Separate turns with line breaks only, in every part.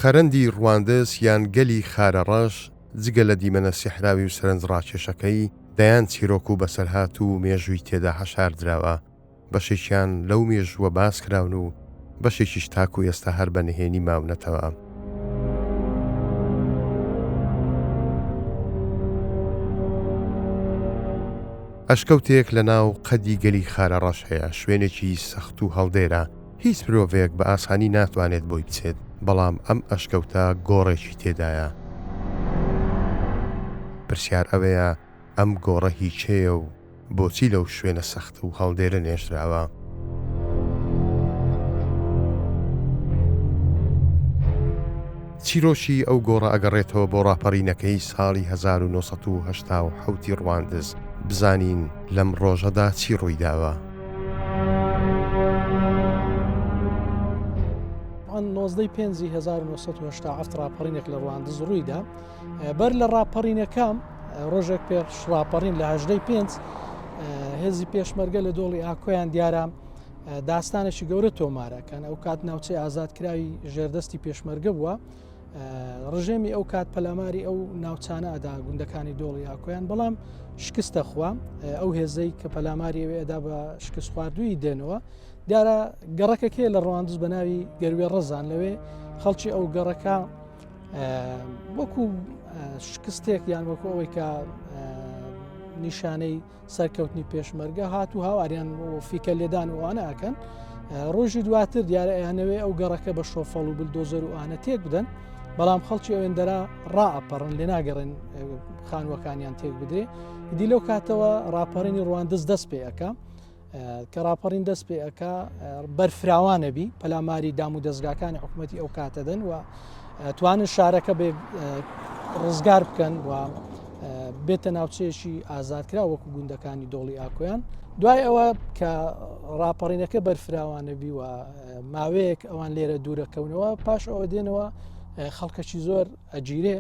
خەرەندی ڕواندز یان گەلی خارەڕەش جگە لە دیمەنە سیحراوی و سەرنجڕاکێشەکەی، دەیان چیرۆک و بەسەرهات و مێژووی تێدا حەشاردراوە، بەشێکیان لەو مێژووە باس کراون و بەشێکیش تاکو ئێستا هەر بە نهێنی ماونەتەوە. ئەشکەوتێک لە ناو قەدی گەلی خارەڕەش هەیە، شوێنێکی سەخت و هەڵدێرە، هیچ مرۆڤێک بە ئاسانی ناتوانێت بۆی بچێت، بەڵام ئەم ئەشکەوتە گۆڕێکی تێدایە. پرسیار ئەوەیە ئەم گۆڕە هی کێیە و بۆچی لەو شوێنە سەخت و هەڵدێرە نێژراوە؟ چیرۆکی ئەو گۆڕە ئەگەڕێتەوە بۆ ڕاپەڕینەکەی ساڵی 1987 ی ڕواندز، بزانین لەم ڕۆژەدا چی ڕوویداوە؟
نۆزدەی پێنجی 1970 ڕاپەڕینێک لە ڕواندز ڕوویدا بەر لە ڕاپەڕینەکە ڕۆژێک پێش ڕاپەڕین لە هەژدەی پێنج هێزی پێشمەرگە لە دۆڵی ئاکۆیان دیارە داستانێکی گەورە تۆمارەکەن ئەو کات ناوچەی ئازادکراوی ژێردەستی پێشمەرگە بووە ڕژێمی ئەو کات پەلاماری ئەو ناوچانە ئەدا گوندەکانی دۆڵی ئاکۆیان بەڵام شکستە خوا ئەو هێزەی کە پەلاماری ئەوێ ئەدا بە شکست خواردووی دێنەوە دیارە گەڕەکەکەی لە ڕواندز بە ناوی گەروێ ڕزان لەوێ خەڵکی ئەو گەڕەکە وەکو شکستێک یان وەکو ئەوەی کە نیشانەی سەرکەوتنی پێشمەرگە هات و هاواریان فیکە لێدان و ئەوانە ئەکەن ڕۆژی دواتر دیارە ئەیانەوێ ئەو گەڕەکە بە شۆفەڵ و بلدۆزەر و ئانە تێک بدەن بەڵام خەڵکی ئەوێندەرا ڕائەپەڕن لێ ناگەڕێن خانووەکانیان تێک بدرێ دی لەو کاتەوە ڕاپەڕینی ڕواندز دەست پێ ئەەکە کە ڕاپەڕین دەست پێ ئەکا بەرفراوانە بی پەلاماری دام و دەستگاکانی حکوومەتی ئەو کاتەدەن و توانن شارەکە بێ ڕزگار بکەن و بێتە ناوچەیەکی ئازادکرا وەکو گوندەکانی دۆڵی ئاکۆیان دوای ئەوە کە ڕاپەڕینەکە بەرفراوانە بی و ماوەیەک ئەوان لێرە دوورەکەونەوە پاش ئەوە دێنەوە خەڵکەکی زۆر ئەگیرێ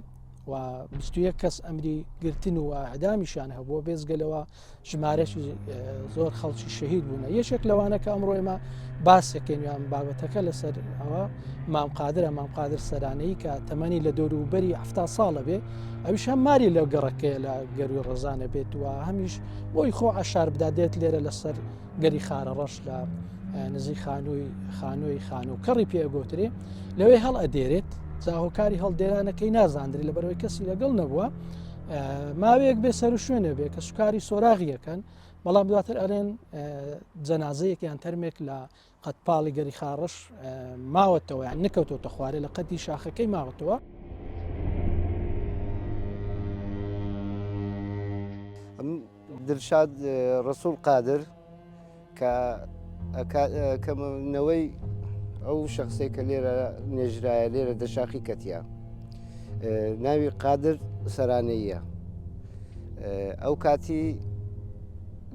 و 21 کەس ئەمری گرتن و ئەدامیشان هەبووە بێزگەلەوە ژمارەی زۆر خەڵکی شەهید بوونە یەکێک لەوانە کە ئەمڕۆ ئێمە باسەکەین یان بابەتەکە لەسەر ئەوە مام قادرە مام قادر سەرانەی کە تەمەنی لە دەوروبەری ه ساڵە بێ ئەویش هەم ماری لە گەڕەکەیە لە گەروی ڕزانە بێت و هەمیش بۆی خۆ عشار بدا دێت لێرە لەسەر گەری خارە ڕەش لە نزیک خانووی خانووی خانوو کەڕی پێگوترێ لەوێ هەڵ ئەدێرێت زاهۆکاری هەڵدێرانەکەی نازاندرێت لە بەرەوەی کەسی لەگەڵ نەبووە ماوەیەک بێ سەر و شوێنە بێ کە سوکاری سۆراغیەکەن بەڵام دواتر ئەرێن جەنازەیەک یان تەرمێک لە قەتپاڵی گەری خاڕش ماوەتەوە یان نکەوتۆتە خوارێ لە قەتی شاخەکەی ماوەتەوە.
دلشاد ڕسوڵ قادر کە کەمەوەی ئەو شخصێک کە لێرە نێژرایە لێرە دەشاخی کەتیە ناوی قادر سەرانەیە ئەو کاتی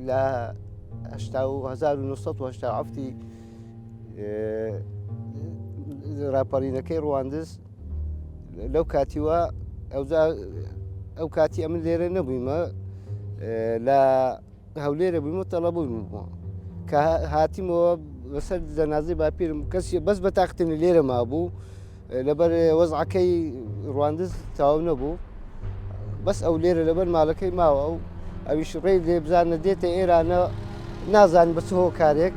لە 1970 راپەڕینەکەی ڕواندز لەو کاتیوە ئەو کاتی ئەمن لێرە نەبوویمە لە هەولێرە بوویم و تەڵە بوویم بووم کە هاتیمەوە بەسەر جەنازەی باپیرم کەسی بەس بە تاقتنی لێرە مابوو لەبەر وەزعەکەی ڕواندز تەواو نەبوو بەس ئەو لێرە لەبەر ماڵەکەی ماوە ئەو ئەویش ڕێی لێ بزانە دێتە ئێرانە نازان بە چ هۆکارێک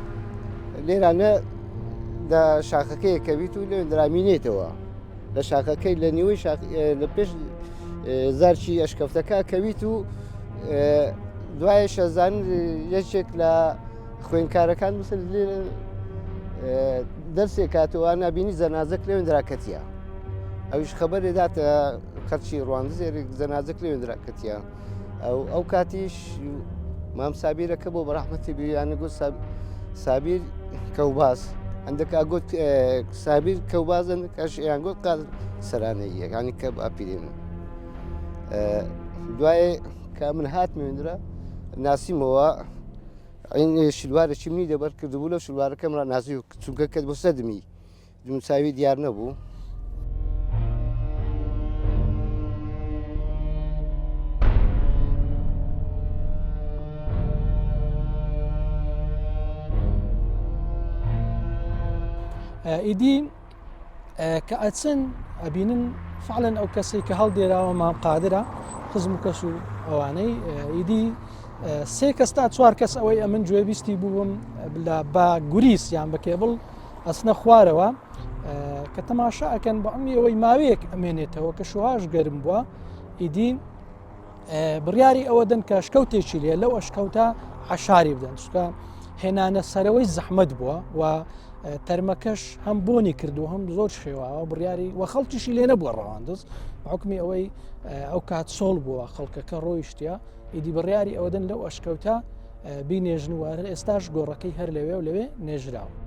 لێرانە لە شاخەکەی کەویت و لێ درامینێتەوە لە شاخەکەی لە نیوەی لە پێش زارچی ئەشکەفتەکە کەویت و دوای شەزان یەکێک لە خوێنکارەکان مسل دەرسێک کاتەوە نبینی زەنازەک لەوێن دراکەتیە ئەویش خەبەرێ داتە خەرچی ڕواندزێرێک زەنازەک لەوێن دراکەتیە ئەو ئەو کاتیش مام سابیرەکە بۆ بەڕەحمەتی بیرانە گوت سابیر کەوباز هەندێک گوت سابیر کەوبازن کەش یان گوت قال سەرانەیەکانی کە ئاپیرێن دوای کە من هاتمێندرا ناسیمەوە شلوارێکی منی لەبەر کردبوو لەو شلوارەکەم را ناسی چونکە کرد بۆ سەدمی دموچاوی دیار نەبوو.
ئیدی. کە ئەچن ئەبینن فعلەن ئەو کەسەی کە هەڵدێراوە مام قادرە خزم و کەس و ئەوانەی ئیدی سێ کەس تا چوار کەس ئەوەی ئەمن گوێبیستی بووم لە بە گوریس یان بە کێبڵ ئەسنە خوارەوە کە تەماشا ئەکەن بە ئەمی ئەوەی ماوەیەک ئەمێنێتەوە کە شوهاش گەرم بووە ئیدی بڕیاری ئەوە دەن کە ئەشکەوتێکی لێ لەو ئەشکەوتە عشاری بدەن چکە هێنانە سەرەوەی زەحمەت بووە و تەرمەکەش هەم بۆنی کردو هەم زۆر شێواوە بڕیاری و خەڵکیشی لێ نەبووە ڕەواندز حکمی ئەوەی ئەو کات سۆڵ بووە خەڵکەکە ڕۆیشتە ئیدی بڕیاری ئەوەدەن لەو ئەشکەوتە بینێژن و هەر ئێستاش گۆڕەکەی هەر لەوێ و لەوێ نێژراوە.